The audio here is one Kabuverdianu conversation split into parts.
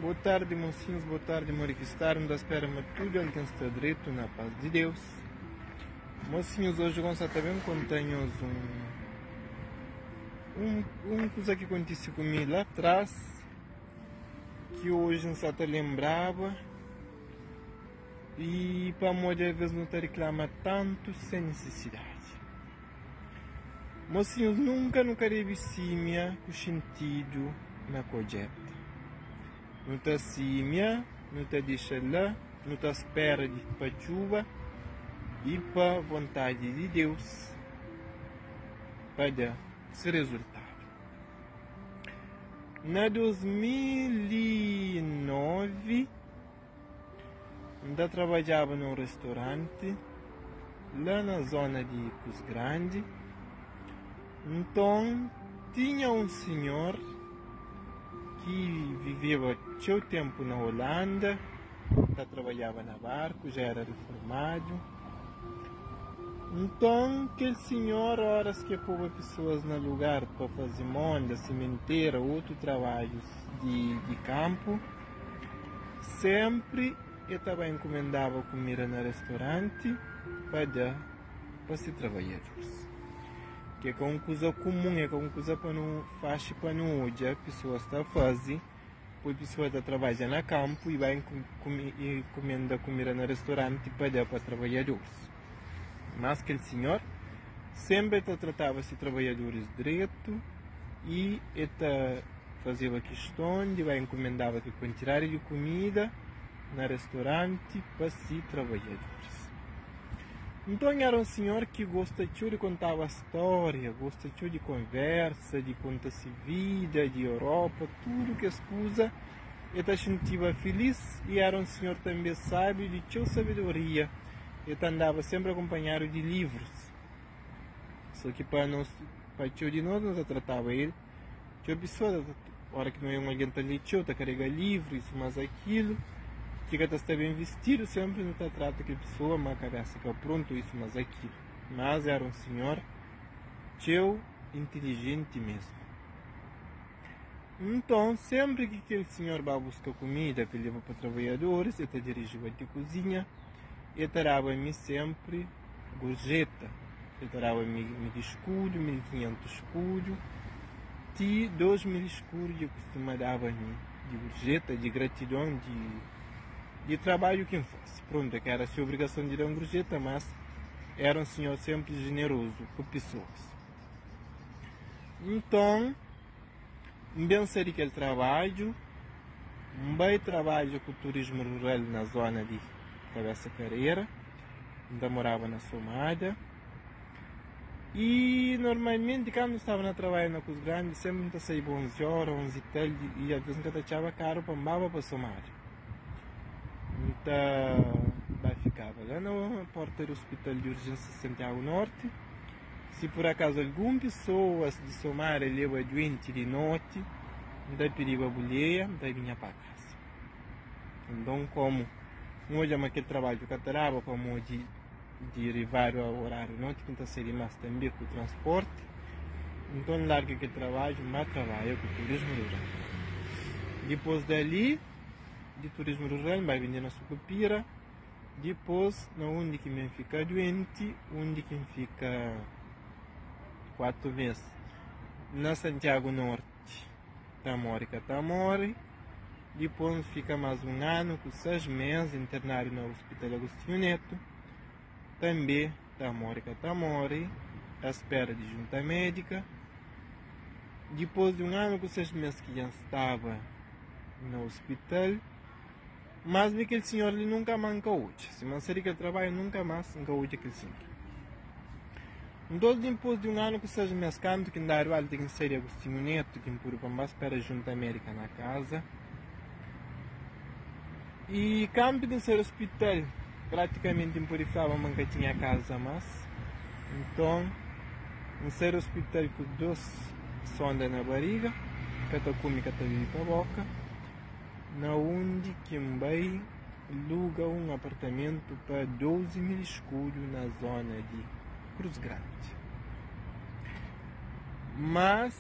Boa tardi mosinhus, boa tardi modi ki sta, nu ta spera ma tudu algen sta dretu na paz di Deus. Mosinhus, oji Gon sa ta ben konta nhos un un un kuza ki kontise ku mi la tras ki oji N sa ta lenbraba i pamodi aves nu ta riklama tantu sen nisisidadi. Mosinhus, nunka nu ka debe símia ku xintidu na kodjéta. Nu ta símia, nu ta dexa la, nu ta spera di pa txuba i pa vontadi di Deus pa da se rezultadu. Na 2009, N ta trabadjaba na un restoranti la na zona di Kus Grandi. Nton, tinha un sinhor ki viveba txeu ténpu na Olanda, ta trabadjaba na barku, dja éra riformadu. Nton, kel sinhor óras ki el poba pesoas na lugar pa faze monda, simentera, otu trabadjus di kanpu, Sénpri el ta ba inkumendaba kumida na restoranti pa da pa se trabadjadoris. Ki é ka un kuza kumun, é ka un kuza pa nu faxi pa nu odja pesoas ta faze, poi pesoa ta trabadja na kanpu i ba inkumenda kumida na restoranti pa da pa trabadjadoris. Mas kel sinhor sénpri el ta trataba se trabadjadoris dretu i el ta fazeba kiston di ba inkumendaba kel kuantidadi di kumida na restoranti pa se trabadjadoris. Nton, éra un sinhor ki gosta txeu di kontaba stória, gosta txeu di konversa, di konta se vida, di Europa, tudu kes kuza. El ta xintiba filís i éra un sinhor tanbê sábiu di txeu sabedoria. El ta andaba sénpri akunpanhadu di livrus. Sô ki pa nos, pa txeu di nos, nu ta trataba el txeu pesoa ta ora ki nu oja un algen ta lé txeu, ta karega livru, isu más akilu, ki ka ta sta ben vistidu, sénpri nu ta trata kel pesoa ma kabésa ka prontu, isu más akilu. Mas éra un sinhor txeu intilijenti mésmu. Nton, sénpri ki kel sinhor ba buska kumida pa el leba pa trabadjadoris, el ta dirijiba ti kuzinha, el ta daba mi sénpri gorjeta. El ta daba mi mil skudu, 1500 skudu, ti 2000 skudu dja kustuma daba mi di gorjeta, di gratidon di di trabadju ki N fase. Prontu, é ka éra se obrigason di da-m gorjeta, mas éra un sinhor sénpri jenerozu ku pesoas. Nton, N ben sai di kel trabadju, N bai trabadja ku turismu rural na zona di Kabesa Karera. N ta moraba na Somada. I normalmenti kandu N staba na trabadja na Kus Grandi, senpri N ta saiba 11 ora, 11 i tal, i alvês N ka ta atxaba karu pa N baba pa Somada. N ta ba fikaba la na porta di Ospital di Urjénsia Santiagu Norti. Si pur akazu algun pesoas di Somada leba duenti di noti, N ta pidiba buleia, N ta binha pa kasa. Nton, komu N odja ma kel trabadju ka ta daba pamodi di rivadu a orariu noti ki N ta sai dimas tanbe ku transporti, nton N larga kel trabadju, N ba trabadja ku turismu rural. Dipos dali, di turismu rural, N bai bende na Sukupira. Dipôs, na undi ki mi N fika duenti, undi ki N fika 4 mês, na Santiagu Norti, ta móre ka ta móre. Dipôs N fika más un anu ku 6 mês internadu na Hospital Agostinho Neto, tanbê ta móre ka ta móre, a spera di junta médika. Dipôs di un anu ku 6 mês ki dja N staba na hospital, Mas mi kel sinhor li nunka ma N ka odja. Sima N sai di kel trabadju nunka mas N ka odja kel sinhor. Ntos dipôs di un anu ku 6 mês kantu ki N dadu alta ki N sai di Agostinho Neto ki N pudu pa N ba spera junta Amérika na kaza. I kantu ki N sai di ospital pratikamenti N pode flaba ma N ka tinha kaza mas. Nton N sai di ospital ku 2 sonda na bariga, ka ta kume ka ta bebe pa boka. Na undi ki N bai luga un apartamentu pa 12 mil skudu na zona di Cruz Grandi. Mas.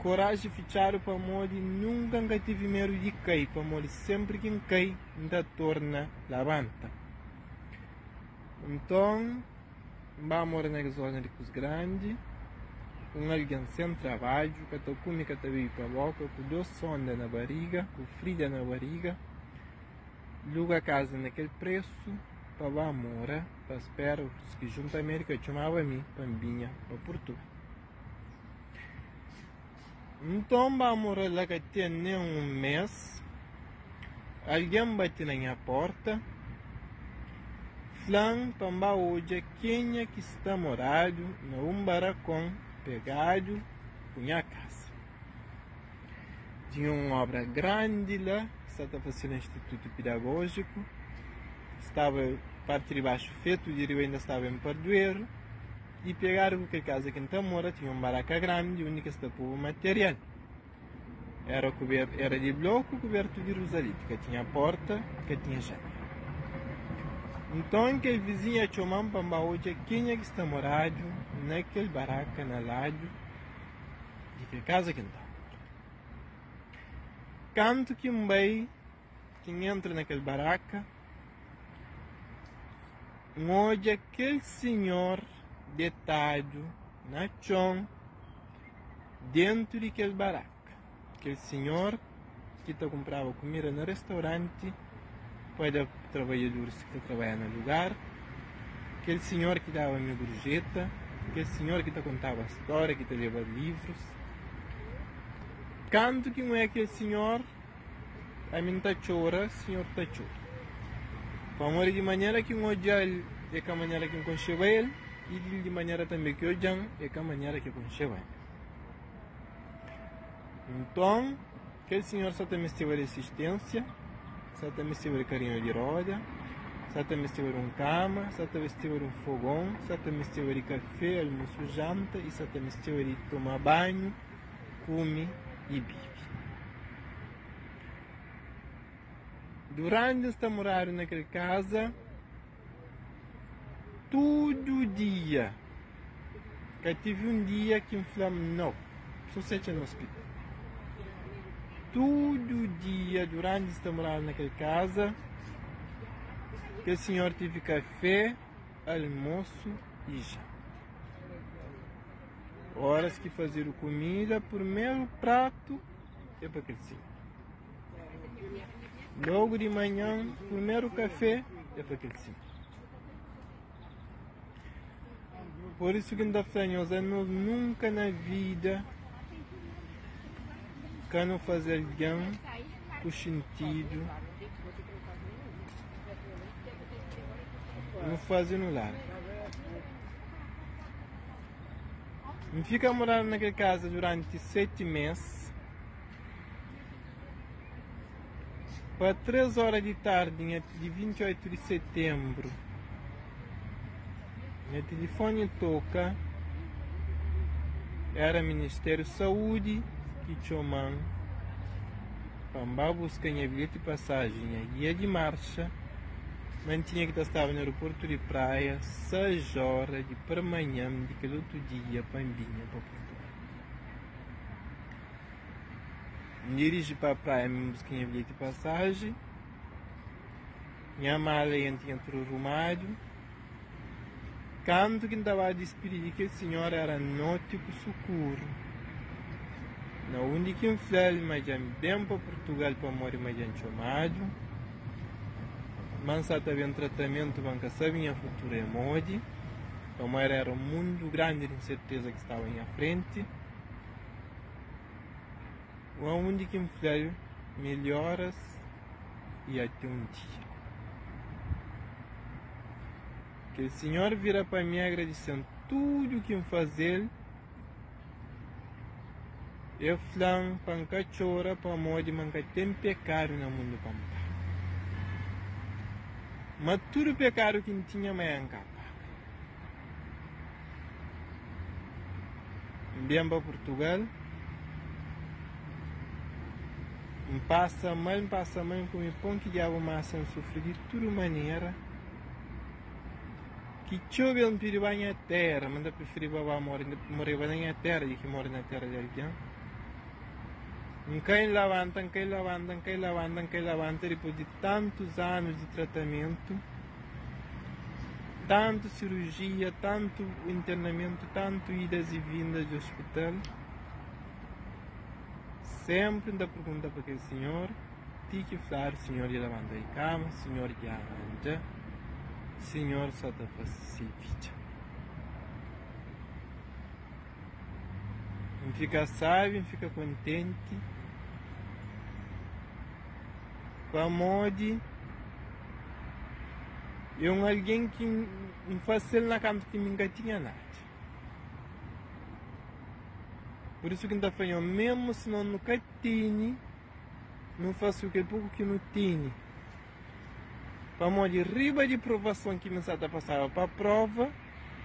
Koraji fitxadu pamodi nunka N ka tive medu di kai, pamodi senpri ki N kai N ta torna labanta. Nton, N ba mora na kes zona di Kus Grandi, un algen sen trabadju, ka ta kume, ka ta bebe pa boka, ku dos sonda na bariga, ku frida na bariga, luga kaza na kel presu pa ba mora, pa spera otus ki junta Amérika txomaba mi pa N binha pa Purtugal. Nton, ba mora la ka ten nen un mês, algen bate na nha porta, fla-m pa N ba odja kenha ki sta moradu na un barakon pegadu ku nha kasa. Tinha un obra grandi la ki sta ta fase na Institutu Pidagojiku, staba parti di baxu fetu, di riba inda staba en pardueru. I pegadu ku kel kaza ki N ta mora, tinha un baraka grandi undi ki es ta poba material. Éra kubertu, éra di bloku kubertu di ruzaliti, ka tinha porta, ka tinha janela. Nton, kel vizinha txoma-m pa N ba odja kenha ki sta moradu na kel baraka na ladu di kel kaza ki N ta mora. Kantu ki N bai, ki N entra na kel baraka, N odja kel sinhor detadu na txon dentu di kel baraka. Kel sinhor ki ta kunpraba kumida na restauranti pa da trabadjaduris ki ta trabadja na lugar, kel sinhor ki daba mi gorjeta, kel sinhor ki ta kontaba stória, ki ta leba livrus. Kantu ki N oja kel sinhor, Ami N ta txora, Sinhor ta txora. Pamodi di manera ki N odja-l é ka manera ki N konxeba el, i di di manera tanbê ki odja-m é ka manera ki el konxeba mi. Nton, kel sinhor sa ta mesteba di asisténsia, sa ta mesteba di karinhu di roda, sa ta mesteba di un kama, sa ta mesteba di un fogon, sa ta mesteba di kafé, almosu, janta i sa ta mesteba di toma banhu. kume i bibi. Duranti N sta moradu na kel kaza, tudu dia, ka tivi un dia ki N fla-m nau, so si atxa na ospital. Tudu dia duranti N sta moradu na kel kaza, kel sinhor tivi kafé, almosu i janta. Óras ki fazedu kumida, purmeru pratu é pa kel sinhor. Lógu di manhan, purmeru kafé é pa kel sinhor. Pur isu ki N ta fla nhos, anos nunka na vida ka nu faze algen ku xintidu nu faze nu larga. N fika moradu na kel kaza duranti 7 mês. Pa 3 óra di tardi di 28 di setenbru, nha tilifoni toka. Éra Ministériu Saúdi ki txoma-m pa N ba buska nha bilheti di pasajen, nha gia di marxa. Ma N tinha ki ta staba na aeroportu di Praia 6 óra di parmanhan di kel otu dia pa N binha pa Purtugal. N diriji pa Praia mi N buska nha bilheti di pasajen, nha mala i N tinha tudu rumadu. Kantu ki N ta ba dispidi di kel sinhora éra noti ku sukuru. Na undi ki N fla-l ma dja N ben pa Purtugal pamodi ma dja N txomadu, ma N sa ta ben tratamentu ma N ka sabe nha futuru é modi, pamodi éra un mundu grandi di inserteza ki staba nha frenti. Na undi ki N fla-l melhoras i ate un dia. Kel sinhor vira pa mi agradise-m tudu ki N faze-l. El fla-m pa N ka txora pamodi ma N ka ten pekadu na mundu pa N paga. Ma tudu pekadu ki N tinha ma N ka paga. N ben pa Purtugal, N pasa mal, N pasa mal, N kume pon ki diabu masa, N sufri di tudu manera. Ki txeu bês N pidi ba nha téra, ma N ta prifiriba ba moreba na nha téra di ki more na téra di algen. N kai N labanta, N kai labanta, N kai labanta, N kai labanta dipôs di tantus anus di tratamentu, tantu sirujia, tantu internamentu, tantu idas i vindas di ospital. Sénpri N ta pergunta pa kel sinhor, ti ki fladu sinhor dja labanta di kama, sinhor dja anda, sinhor sa ta fase se vida. N fika sábi, N fika kontenti pamodi é un algen ki N fase-l na kantu ki mi N ka tinha nada. Pur isu ki N ta fla nho, mésmu si nos nu ka tene, nu fase kel poku ki nu tene. Pamodi riba di provason ki mi sa ta pasaba pa prova,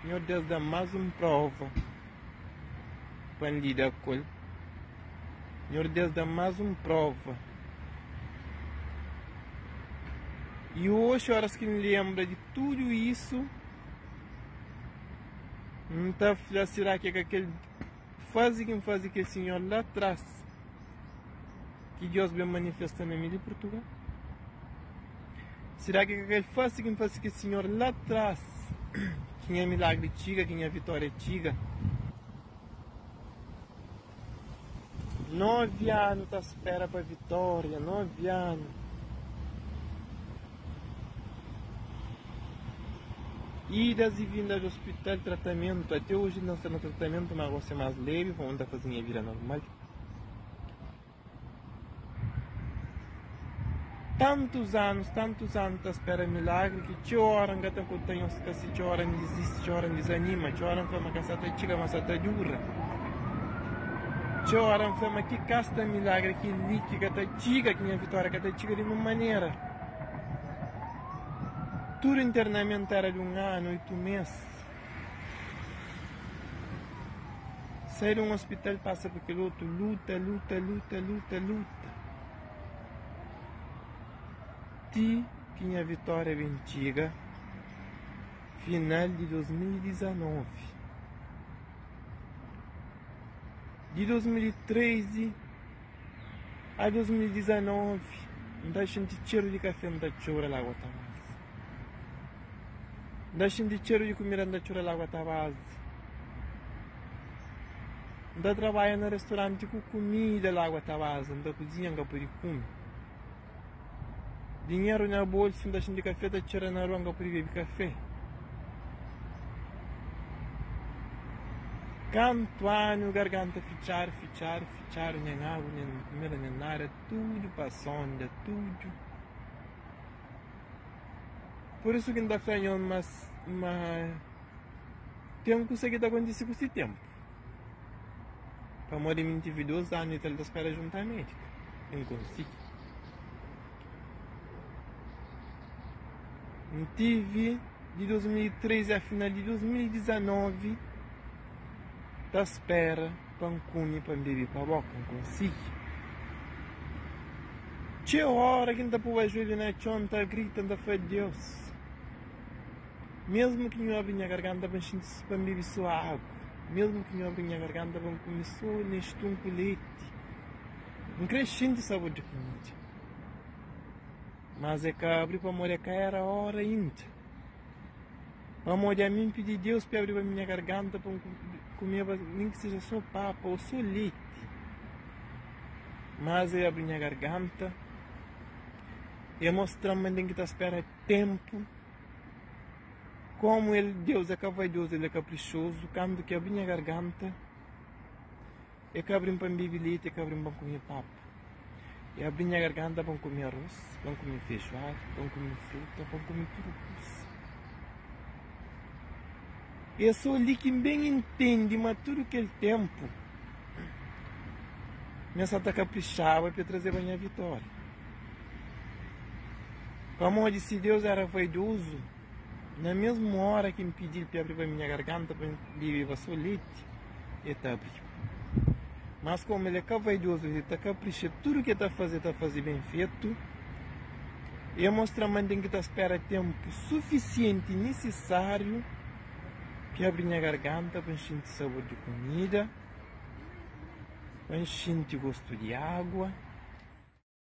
Nhordes da-m más un prova pa N lida ku el. Nhordes da-m más un prova. I oxi, óras ki N lenbra di tudu isu, N ta fla, Sera ki é ka kel faze ki N faze kel sinhor la tras ki Deus ben manifesta na mi di Purtugal? Sera ki é ka kel faze ki N faze kel sinhor la tras ki nha milagri txiga, ki nha vitória txiga? 9 anu ta spera pa vitória, 9 anu. Idas e vindas di hospital, tratamentu, até hoje n sta na tratamentu, ma gosi é más levi, pamodi n ta faze nha vida normal. Tantus anus, tantus anus ta spera milagri ki txeu ora N ka ta konta nhos ka si txeu ora N dizisti, txeu ora N dizanima, txeu ora N fla ma ka sa ta txiga, ma sa ta dura. Txeu ora N fla ma ki ka sta milagri ki li ki ka ta txiga, ki nha vitória ka ta txiga di nun manera. Tudu internamentu era di un anu, oitu mês. Sai di un ospital pasa pa kel otu, luta, luta, luta, luta, luta. Ti ki nha vitória ben txiga, final di 2019. Di 2013 a 2019, N ta xinti txeru di kafé, N ta txora lágua ta baza. N ta xinti txeru di kumida, N ta txora lágua ta baza. N ta trabadja na restoranti ku kumida, lágua ta baza. N ta kuzinha, N ka pode kume. Dinheru na bolsu, N ta xinti kafé ta txera na rua, N ka pode bebe kafé. Kantu anu garganta fitxadu, fitxadu, fitxadu, nen agu, nen kumida, nen nada, tudu pa sonda, tudu. Pur isu ki N ta fla nho ma ma ten kusa ki ta kontise ku si tenpu. Pamodi mi N tivi dos anu i tal ta spera junta Amérika i N konsigi. N tivi di 2013 a final di 2019 ta spera pa N kume pa N bebe pa boka, N konsigi. Txeu ora ki N ta poba juelhu na txon, N ta grita, N ta fla, Deus, mesmu ki nhu abri nha garganta pa N xinti, pa N bebe sô agu, mesmu ki nhu abri nha garganta pa N kume sô nestum ku leti, N krê xinti sabor di kumida. Mas e ka abri pamodi e ka era ora inda. Pamodi ami N pidi Deus pa e abriba mi nha garganta pa N kumeba nin ki seja so papa o so leti. Mas e abri nha garganta, e mostra-m ma N ten ki ta spera tenpu. Komu el, Deus é ka vaidozu, el é kaprixozu, kantu ki abri nha garganta, E ka abri-m pa N bebe leti, e ka abri-m pa N kume papa. E abri nha garganta pa N kume arroz, pa N kume fejoada, pa N kume fruta, pa N kume tudu kusa. E so li ki N ben intende ma tudu kel tenpu nha sa ta kaprixaba pa e trazeba nha vitória. Pamodi si Deus era vaidozu, na mesmu ora ki N pidi-l pa e abriba mi nha garganta pa N bebeba so leti, E ta abri. Mas komu el é ka vaidozu, el ta kaprixa tudu ki el ta faze, el ta faze ben fetu. E mostra ma N ten ki ta spera tenpu sufisienti nisisáriu pa abri nha garganta pa N xinti sabor di kumida. Pa N xinti gostu di agua.